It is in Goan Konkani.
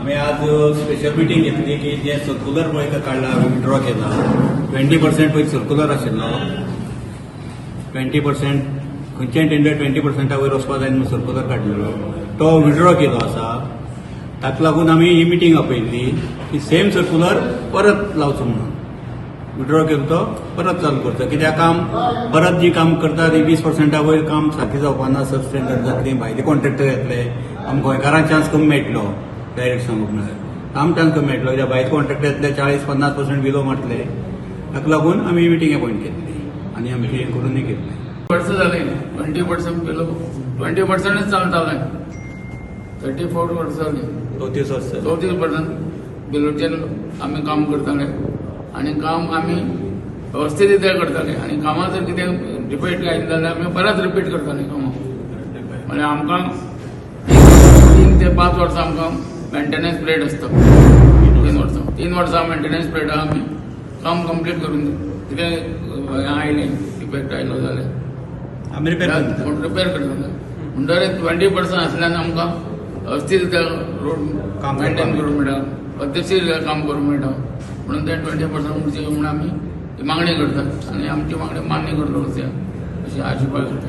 आमी आज स्पेशल मिटींग घेतली की जे सर्कुलर पळय काडला, विड्रॉ केला. 20% पळय सर्कुलर आशिल्लो, 20%, खंयचेय टेंडर 20%ा वयर वचपा जाय म्हणून सर्कुलर काडलेलो, तो विड्रॉ केलो आसा. ताका लागून आमी ही मिटींग आपयल्ली की सेम सर्कुलर परत लावचो म्हणून. विड्रॉ केलो तो परत चालू करचो, कित्याक काम परत जी काम करता ती 20%ा वयर काम सारकें जावपा ना, सब स्टँडर्ड जातली, भायले कॉन्ट्रॅक्टर येतले. आमकां गोंयकारांक चान्स कमी मेळटलो. डायरेक्ट सांगूंक म्हळ्यार आम चान्स कमी मेळटलो, कित्याक भायले कॉन्ट्रॅक्टर येतले, 40-50% बिलो मारतले. ताका लागून आमी मिटींग अपॉयंट केल्ली आनी आमची हें करून घेतलें. वर्स जालें, 20% केलो, 20%च चलतालें. 34 वर्सां जालीं. 34 वर्सां. 34% बिलोचेर आमी काम करताले आनी काम आमी वेवस्थीत रित्या करताले आनी कामां जर कितें डिफेक्ट आयलें जाल्यार आमी परत रिपीट करताले कामां. म्हळ्यार आमकां 3 ते 5 वर्सां आमकां मेंटेनन्स पिरियड आसता. 3 वर्सां, 3 वर्सां मेंटेनन्स पिरियड, आमी काम कंप्लीट करून कितें हें आयलें, डिफेक्ट आयलो जाल्यार आमी रिपेर करता. रिपेर करता. म्हणटकीर 20% आसल्यान आमकां वेवस्थीत रित्या रोड काम मेंटेन करपाक करूंक मेळटा, पद्दतशीर रित्या काम करूंक मेळटा. म्हणून ते 20% उरचे म्हणून आमी ती मागणी करतात आनी आमची मागणी मान्य करतलो अशी आशा बाळगुता.